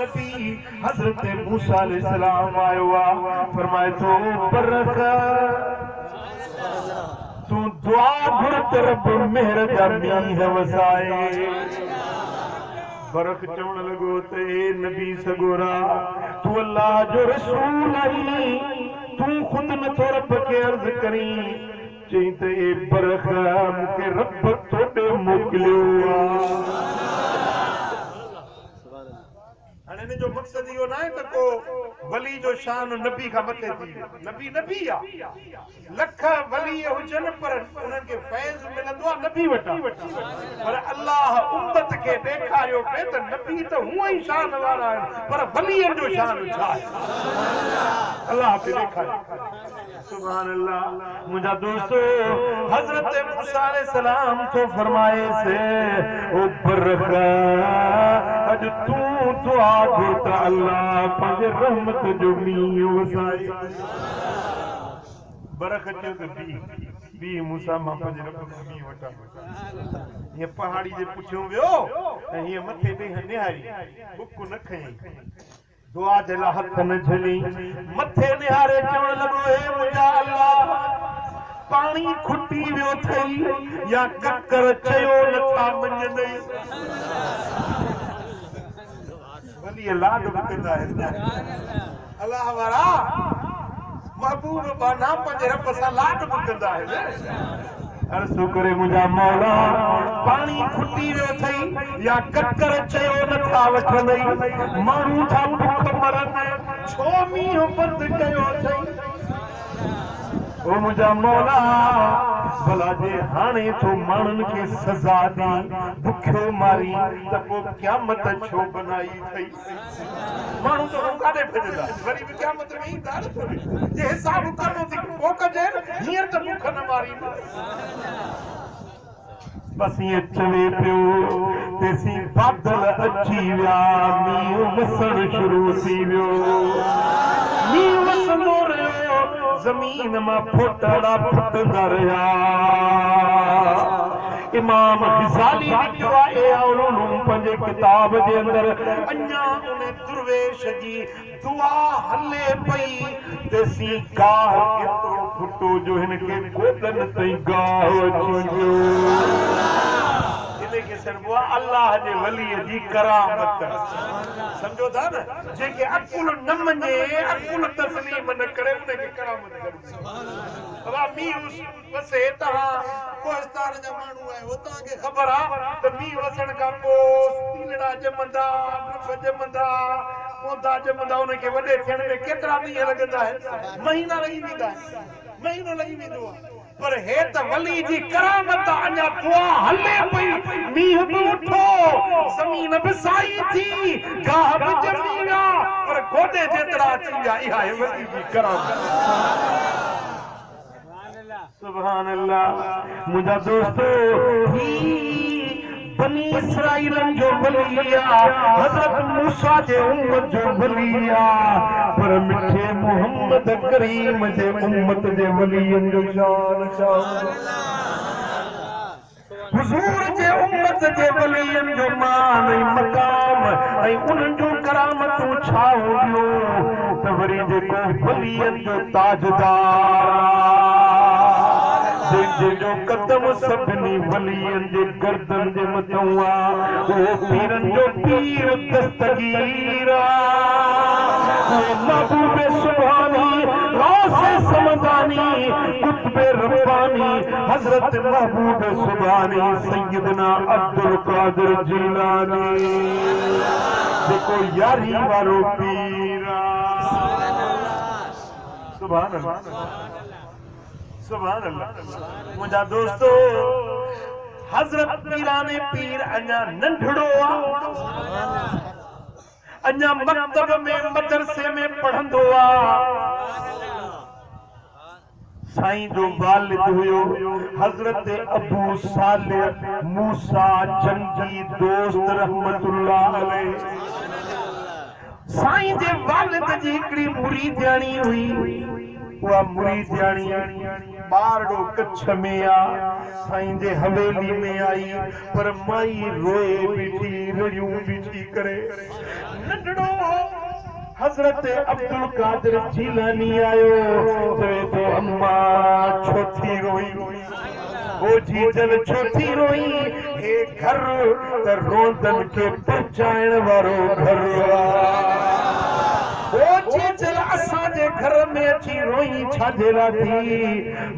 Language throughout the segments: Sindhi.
نبي حضرت موسيٰ عليه السلام آيو آ، فرمائي ٿو، برک تون دعا گهر ته رب مهر جا مينهن وسائي. برک چوڻ لڳو ته اي نبي سڳورا! تون الله جو رسول آهين، تون خود نٿو رب کي عرض ڪرين. چيائين ته اي برک! مون کي رب توڏي موڪليو آ. هاڻي ان جو مقصد اهو ناهي ته ڪو ولي جو شان نبي کان مٿي ٿي ويو. نبي نبي آ. لک ولي هجن پر انهن کي فيض ملندو آ نبي وٽان. پر الله امت کي ڏيکاريو پئي ته نبي ته هونء ئي شان وارا آهن پر ولين جو شان ڇا آهي؟ الله پئي ڏيکاريو. سبحان الله منهنجا دوستو حضرت موسيٰ عليه السلام ٿو فرمائيس او برک اڄ تون دعا گهر ته الله پنهنجي رحمت جو مينهن وسائي. برک چيو ته بيهه بيهه موسيٰ مان پنهنجي رب کان مينهن وٺان. هيئن پهاڙي جي پٺيون ويو ۽ هيئن مٿي ڏينهن نهاري ٻڪ نه کنيائين. دعا جي لاء هٿ نه جهلي مٿي نهاري چوڻ لڳو، اي منهنجا الله! پاڻي کٽي ويو اٿئي يا ڪڪر چيو نه ٿا مڃنئي. ولي لاڏ به ڪندا آهن نه. الله وارا محبوب ٻانها پنهنجي رب سان لاڏ به ڪندا آهن. عرض ٿو ڪري منهنجا مولا! پاڻي کٽي ويو اٿئي يا ڪڪر چيو نه ٿا وٺنئي، ماڻهو ٿا بک مرن، ڇو مينهن بند ڪيو اٿئي؟ او منهنجا مولا! ڀلا جي هاڻي ٿو ماڻهن کي سزا ڏين، بکيو مارين ته پوء قيامت ڇو بنائي اٿئي؟ ماڻهو تو کان ڪاڏي ڀڄندا؟ وري به قيامت ۾ ايندا نه ٿوري. جي حساب ڪرڻو ٿي پوء ڪجي نه، هينئر ته بک نه مارين. بس ائين چوي پيو، تيسين بادل اچي ويا، مينهن وسڻ شروع ٿي ويو. مينهن وسندو رهيو، زمين مان ڦوٽاڙا ڦٽندا رهيا. امام غزالي لکيو آهي احياء العلوم پنهنجي ڪتاب جي اندر اڃا ان درويش جي دعا هلي پئي تيسين گاهه ايترو ڦٽو جو هن کي گوڏن تائين گاهه اچي ويو. ان کي سڏبو آهي الله جي ولي جي ڪرامت. سمجهو ٿا نه؟ جنهن کي عقل نه مڃي، عقل تسليم نه ڪري ان کي ڪرامت سڏبو آهي. بابا مينهن وسي توهان ڪوهستان جا ماڻهو آهيو توهان کي خبر آ ته مينهن وسڻ کان پوء تيلڙا ڄمندا، ڊڀ ڄمندا، پوڌا ڄمندا انهن کي وڏي ٿيڻ ۾ ڪيترا ڏينهن لڳندا آهن مهينا لڳي ويندا آهن مهينو لڳي ويندو آ پر هي ته ولي جي ڪرامت آ اڃا دعا هلي پئي مينهن به اٺو زمين به سائي ٿي گاهه به ڄمي ويا پر گوڏي جيترا اچي ويا اها آهي ولي جي ڪرامت. سبحان الله منهنجا دوستو هي بني اسرائيلن جو ولي آ حضرت موسيٰ جي امت جو ولي آ پر مٺي محمد ڪريم جي امت جي ولين جو شان ڇا هوندو. حضور جي امت جي ولين جو مان ۽ مقام ۽ انهن جون ڪرامتون ڇا هونديون ته وري جيڪو ولين جو تاجدار آ جنهن جو قدم سڀني ولين جي گردن جي مٿئون آ اهو پيرن جو پير دستگير آ اهو محبوب سبحاني غوث صمداني قطب رباني حضرت محبوب سبحاني سيدنا عبدالقادر جيلاني جيڪو يارهين وارو پير آ. سبحان الله سبحان الله منهنجا دوستو حضرت پيران پير اڃا ننڍڙو آ اڃا مڪتب ۾ مدرسي ۾ پڙهندو آ. سائين جو والد هيو حضرت ابو صالح موسيٰ جنگي دوست رحمة الله عليه. سائين جي والد جي هڪڙي مريدياڻي هئي، اها مريدياڻي ٻارڙو ڪڇ ۾ آ، سائين جي حويلي ۾ آئي، پر مائي روئي بيٺي، رڙيون بيٺي ڪري. ننڍڙو حضرت عبدالقادر جيلاني آيو، چوي ٿو اما ڇو ٿي روئين؟ او جيجل ڇو ٿي روئين؟ هي گهر ته روئندن کي پرچائڻ وارو گهر آ. او جيجل اسان جي گهر ۾ اچي روئين ڇا جي لاء ٿي؟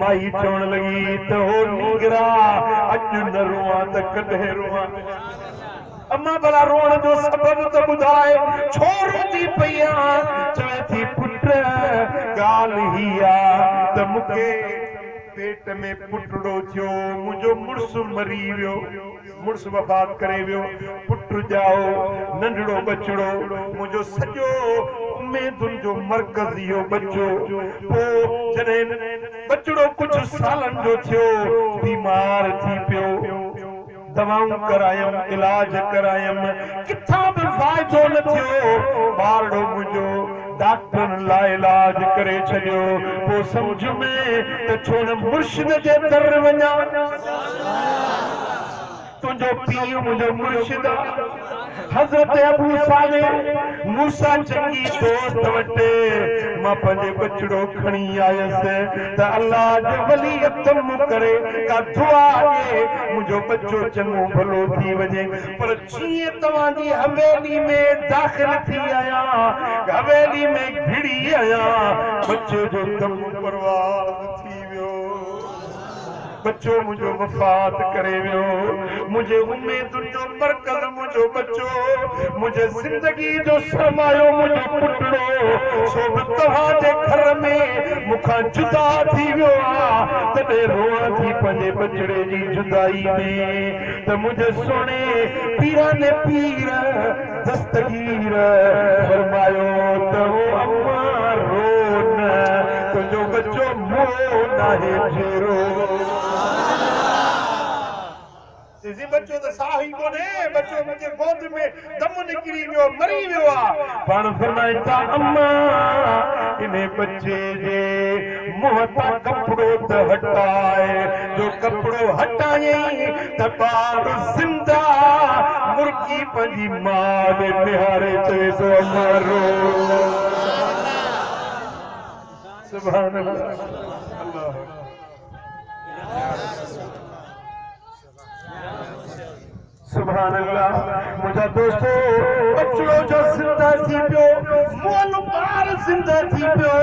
مائي چوڻ لڳي ته او نينگرا اڄ نه روئان ته ڪڏهن روئان؟ اما ڀلا روئڻ جو سبب ته ٻڌاء، ڇو روئندي پئي آن؟ چوي ٿي پٽ ڳالهه هي آ ته مون کي پيٽ ۾ پٽڙو ٿيو، منهنجو مڙس مري ويو، مڙس وفات ڪري ويو، پٽ ڄائو، ننڍڙو ٻچڙو، منهنجو سڄو اميدن جو مرڪز اهو ٻچو. پوء جڏهن ٻچڙو ڪجهه سالن جو ٿيو، بيمار ٿي پيو. دوائون ڪرايم، علاج ڪرايم، ڪٿان به فائدو نه ٿيو. ٻارڙو منهنجو ڊاڪٽرن لاعلاج ڪري ڇڏيو. پوء سمجهيم ته ڇو نه مرشد جي در وڃان. تنهنجو پيء منهنجو مرشد آ. حضرت ابو صالح موسيٰ جنگي دوست وٽ مان پنهنجي ٻچڙو کڻي آيس ته الله جو ولي ڪم ڪري ڪا دعا ڏي منهنجو ٻچو چڱو ڀلو ٿي وڃي پر جيئن توهان جي حويلي ۾ داخل ٿي آهيان حويلي ۾ گهڙي آهيان ٻچي جو دم پرواز ٿي ويو. ٻچو منهنجو وفات ڪري ويو. منهنجي اميدن جو مرڪز منهنجو ٻچو، منهنجي زندگي جو سرمايو منهنجو پٽڙو، سو به توهان جي گهر ۾ مون کان جدا ٿي ويو آ. تڏهن روئان ٿي پنهنجي ٻچڙي جي جدائي ۾ ته منهنجي سهڻي پيران پير دستگير فرمايو ته او اما رو نه، تنهنجو ٻچو مئو ناهي جيئرو. چيسين ٻچو ته ساهه ئي ڪونهي، ٻچو منهنجي گود ۾ دم نڪري ويو، مري ويو آ. پاڻ فرمائن ٿا اما انهي ٻچي جي منهن تان ڪپڙو ته هٽاء، جو ڪپڙو هٽايائين ته ٻار زنده مرڪي پنهنجي ماء ڏي نهاري چوي ٿو اما رو. سبحان الله الله سبحان الله منهنجا دوستو ٻچڙو جو زنده ٿي پيو مئل ٻار زنده ٿي پيو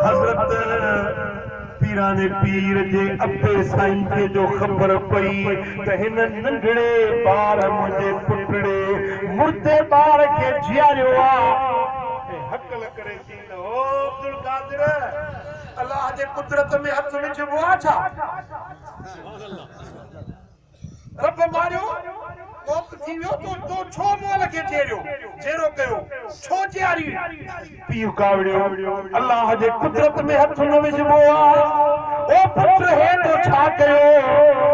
حضرت پيران پير جي ابي سائين کي جو خبر پئي ته هن ننڍڙي ٻار منهنجي پٽڙي مردي ٻار کي جياريو آ ۽ هڪل ڪري چيائين ته او عبدالقادر الله جي قدرت ۾ هٿ وجهبو آ ڇا؟ رب ماريو، موت ٿي ويو، تو تو ڇو مئل کي جيئريو، جيئرو ڪيو، ڇو جياري؟ پيء ڪاوڙيو، الله جي قدرت ۾ هٿ نه وجهبو آ، او پٽ هي تو ڇا ڪيو،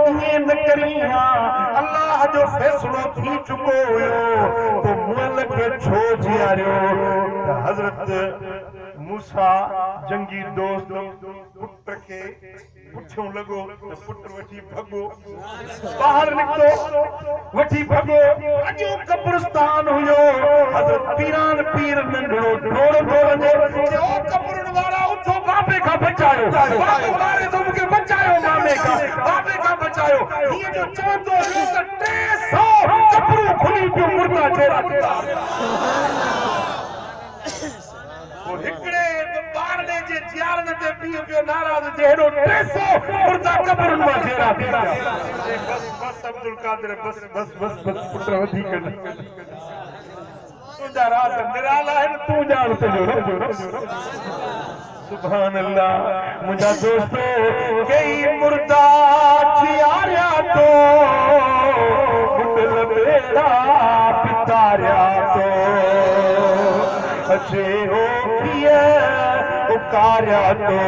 ائين نه ڪرين ها، الله جو فيصلو ٿي چڪو هيو، تو مئل کي ڇو جياريو؟ ته حضرت موسيٰ جنگي دوست پٽ کي پٺيون لڳو ته پٽ وٺي ڀڳو. ٻاهر نڪتو، وٺي ڀڳو. اڳيون قبرستان هيو. حضرت پيران پير ننڍڙو ڊوڙندو وڃي، چي او قبرن وارا اٿو بابي کان بچايو. بابو ماري ٿو مون کي بچايو مامي کان، بابي کان بچايو. هيئن جو چوندو هيو ته 300 قبرون کلي پيون مردا جيئرا ٿي ويا. پوء هڪڙي به ٻارڙي جي جيارڻ تي پيء پيو ناراض ٿئي، هيڏو 300 مردا قبرن مان جيئرا ٿي پيا. چي بس بس عبدالقادر بس بس بس بس پٽ وڌيڪ نه. تنهنجا راز نرالا آهن تون ڄاڻ تنهنجو رب. سبحان الله منهنجا دوستو ڪيئي مردا جياريا تو ٻڏل ٻيڙا به تاريا تو اچي اوکيء اڪاريا تو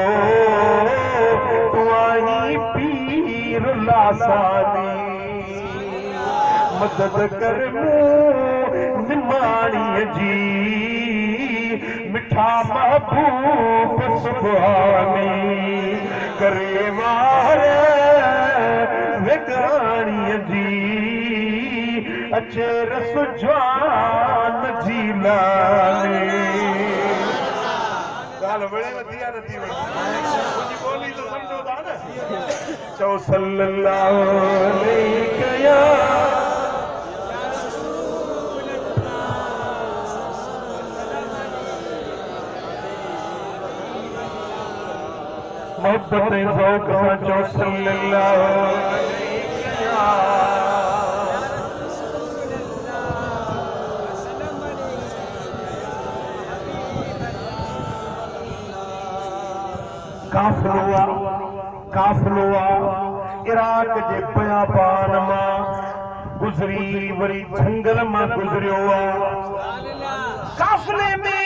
تون آهين پير لاثاني مدد ڪر مون نماڻيء جي. مٺا محبوب سبحاني ڪري وار ويڳاڻيءَ جي، اچي رس جوان جي لالي. ڳالهه وڻيو ٿي يا نٿي وڻي؟ منهنجي ٻولي ته سمجهو ٿا نه؟ چئو صلي الله عليه يا محبت ۽ ذوق سان چئو صلي الله عليه يا. قافلو آ، قافلو آ، عراق جي بيابان مان گذري وري جهنگل مان گذريو آ. قافلي ۾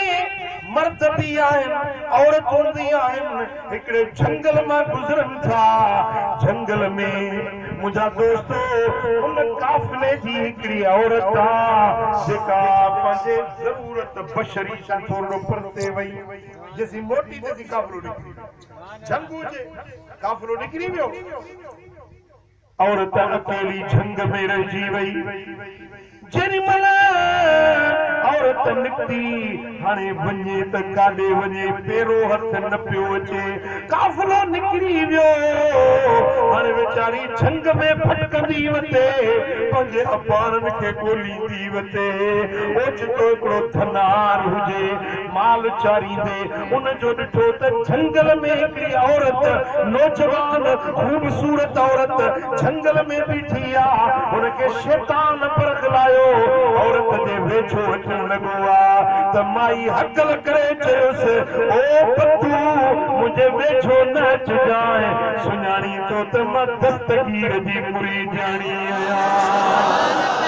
مرد به آهن، عورتون به آهن. هڪڙي جهنگل مان گذرن ٿا. جهنگل ۾ منهنجا دوستو، ان قافلي جي هڪڙي عورت آ، جيڪا پنهنجي ضرورت بشري سان ٿورڙو پرتي وئي. جيسين موٽي تيسين قافلو نڪري ويو. جهنگ هجي، قافلو نڪري ويو. عورت اڪيلي جهنگ ۾ رهجي وئي. جيڏي مهل عورت نڪتي، هاڻي وڃي ته ڪاڏي وڃي، پيرو هٿ نه پيو اچي. قافلو نڪري ويو. هاڻي ويچاري جهنگ ۾ ڀٽڪندي وتي، پنهنجي اباڻن کي ڳوليندي وتي. اوچتو هڪڙو ڌنار هجي، مال چاريندي، ان جو ڏٺو ته جهنگل ۾ هڪڙي عورت، نوجوان خوبصورت عورت جهنگل ۾ بيٺي آ. هن کي شيطان برغلايو، عورت جي ويجهو اچڻ لڳو آ ته مائي هڪل ڪري چيس، او بدو، منهنجي ويجهو نه اچجانء، سڃاڻين ٿو ته مان دستگير جي مريدياڻي آهيان.